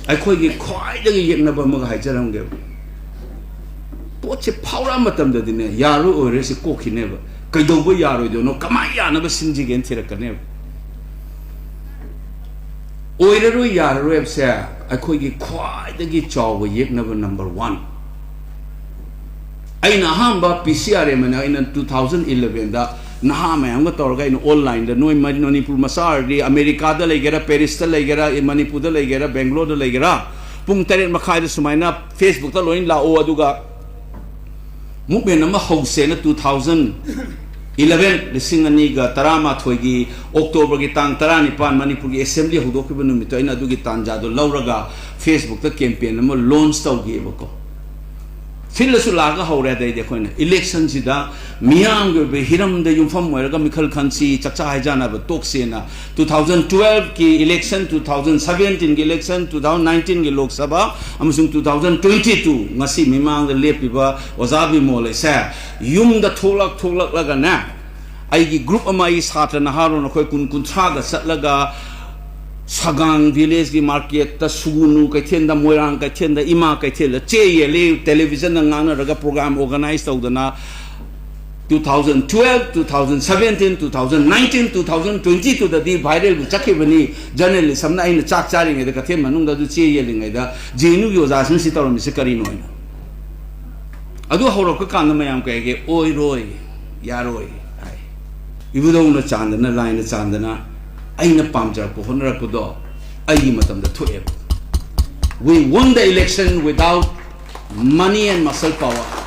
ꯑꯩꯈꯣꯏꯒꯤ ꯈ꯭ꯋꯥꯏꯗꯒꯤ ꯌꯦꯛꯅꯕ ꯑꯃꯒ ꯍꯥꯏꯖꯔꯝꯒꯦꯕ꯫ ꯄꯣꯠꯁꯦ ꯐꯥꯎꯔꯛꯑ ꯃꯇꯝꯗꯗꯤꯅꯦ, ꯌꯥꯔꯣꯏ, ꯑꯣꯏꯔꯣꯏꯁꯦ ꯀꯣꯛꯈꯤꯅꯦꯕ꯫ ꯀꯩꯗꯧꯕ ꯌꯥꯔꯣꯏꯗꯣꯏꯅꯣ, ꯀꯃꯥꯏꯅ ꯌꯥꯅꯕ ꯁꯤꯟꯁꯤꯒꯦꯅ ꯊꯤꯔꯛꯀꯅꯦꯕ꯫ ꯑꯣꯏꯔꯔꯣꯏ, ꯌꯥꯔꯔꯣꯏ ꯍꯥꯏꯕꯁꯦ ꯑꯩꯈꯣꯏꯒꯤ ꯈ꯭ꯋꯥꯏꯗꯒꯤ ꯆꯥꯎꯕ ꯌꯦꯛꯅꯕ number one꯫ ꯑꯩꯅ ꯑꯍꯥꯟꯕ P C R M ꯑꯅ ꯑꯩꯅ two thousand elevenꯗ ꯅꯍꯥ ꯃꯌꯥꯝꯒ ꯇꯧꯔꯒ ꯑꯩꯅ online ꯗ, ꯅꯣꯏ ꯃ-, ꯃꯅꯤꯄꯨꯔ ꯃꯆꯥ ꯑꯣꯏꯔꯗꯤ ꯑꯃꯦꯔꯤꯀꯥꯗ ꯂꯩꯒꯦꯔꯥ, ꯄꯦꯔꯤꯁꯇ ꯂꯩꯒꯦꯔꯥ, ꯃꯅꯤꯄꯨꯔꯗ ꯂꯩꯒꯦꯔꯥ, ꯕꯦꯡꯒ꯭ꯂꯣꯔꯗ ꯂꯩꯒꯦꯔꯥ, ꯄꯨꯡ ꯇꯔꯦꯠ ꯃꯈꯥꯏꯗ ꯁꯨꯃꯥꯏꯅ Facebook ꯇ ꯂꯣꯏ ꯂꯥꯛꯑꯣ, ꯑꯗꯨꯒ movement ꯑꯃ ꯍꯧꯁꯦꯅ two thousand eleven, ꯂꯤꯁꯤꯡ ꯑꯅꯤꯒ ꯇꯔꯥꯃꯥꯊꯣꯏꯒꯤ October ꯒꯤ ꯇꯥꯡ ꯇꯔꯥꯅꯤꯄꯥꯟ ꯃꯅꯤꯄꯨꯔꯒꯤ assembly ꯍꯧꯗꯣꯛꯈꯤꯕ ꯅꯨꯃꯤꯠꯇꯣ ꯑꯩꯅ ꯑꯗꯨꯒꯤ ꯇꯥꯟꯖꯥꯗꯣ ꯂꯧꯔꯒ Facebook ꯇ campaign ꯑꯃ launch ꯇꯧꯈꯤꯑꯕꯀꯣ꯫ Field ꯁꯨ ꯂꯥꯛꯑꯒ ꯍꯧꯔꯦ꯫ ꯑꯗꯩꯗꯤ ꯑꯩꯈꯣꯏꯅ election ꯁꯤꯗ ꯃꯤꯌꯥꯝꯒꯤ ꯑꯣꯏꯕ ꯍꯤꯔꯝꯗ ꯌꯨꯝꯐꯝ ꯑꯣꯏꯔꯒ ꯃꯤꯈꯜ ꯈꯟꯁꯤ, ꯆꯥꯛꯆꯥ ꯍꯩꯖꯥꯟꯅꯕ ꯇꯣꯛꯁꯦꯅ two thousand twelve ꯀꯤ election, two thousand seventeen ꯒꯤ election, two thousand nineteen ꯒꯤ Lok Sabha ꯑꯃꯁꯨꯡ two thousand twenty two, ꯉꯁꯤ ꯃꯤꯃꯥꯡꯗ ꯂꯦꯞꯄꯤꯕ ꯑꯣꯖꯥ ꯕꯤꯃꯣꯜ ꯑꯩꯁꯦ ꯌꯨꯝꯗ ꯊꯣꯛꯂꯛ ꯊꯣꯛꯂꯛꯂꯒꯅꯦ, ꯑꯩꯒꯤ group ꯑꯃ, ꯑꯩ ꯁꯥꯇ꯭ꯔ ꯅꯍꯥꯔꯣꯜ ꯑꯩꯈꯣꯏ ꯀꯨꯟ ꯀꯨꯟꯊ꯭ꯔꯥꯒ ꯆꯠꯂꯒ ꯁꯒꯥꯡ village ꯀꯤ market ꯇ, ꯁꯨꯒꯨꯅꯨ ꯀꯩꯊꯦꯜꯗ, ꯃꯣꯏꯔꯥꯡ ꯀꯩꯊꯦꯜꯗ, ꯏꯃꯥ ꯀꯩꯊꯦꯜꯗ ꯆꯦ ꯌꯦꯜꯂꯤ, television ꯗ ꯉꯥꯡꯅꯔꯒ program organize ꯇꯧꯗꯅ, two thousand twelve, two thousand seventeen, two thousand nineteen, two thousand twenty two ꯗꯗꯤ viral ꯕꯨ ꯆꯠꯈꯤꯕꯅꯤ꯫ Journalist ꯑꯃꯅ ꯑꯩꯅ ꯆꯥꯛ ꯆꯥꯔꯤꯉꯩꯗ, ꯀꯩꯊꯦꯜ ꯃꯅꯨꯡꯗ ꯑꯗꯨ ꯆꯦ ꯌꯦꯜꯂꯤꯉꯩꯗ, J N U ꯒꯤ ꯑꯣꯖꯥꯁꯤꯡꯁꯤ ꯇꯧꯔꯝꯃꯤꯁꯤ ꯀꯔꯤꯅꯣ ꯍꯥꯏꯅ꯫ ꯑꯗꯨ ꯍꯧꯔꯛꯄ ꯀꯥꯟꯗ ꯃꯌꯥꯝ ꯀꯩ ꯍꯥꯏꯒꯦ? "ꯑꯣꯏꯔꯣꯏ, ꯌꯥꯔꯣꯏ" ꯍꯥꯏ꯫ ꯏꯕꯨꯙꯧꯅ ꯆꯥꯟꯗꯅ, ꯂꯥꯏꯅ ꯆꯥꯟꯗꯅ, ꯑꯩꯅ ꯄꯥꯝꯖꯔꯛꯄ ꯍꯣꯠꯅꯔꯛꯄꯗꯣ ꯑꯩꯒꯤ ꯃꯇꯝꯗ ꯊꯣꯛꯑꯦꯕ꯫ We won the election without money and muscle power.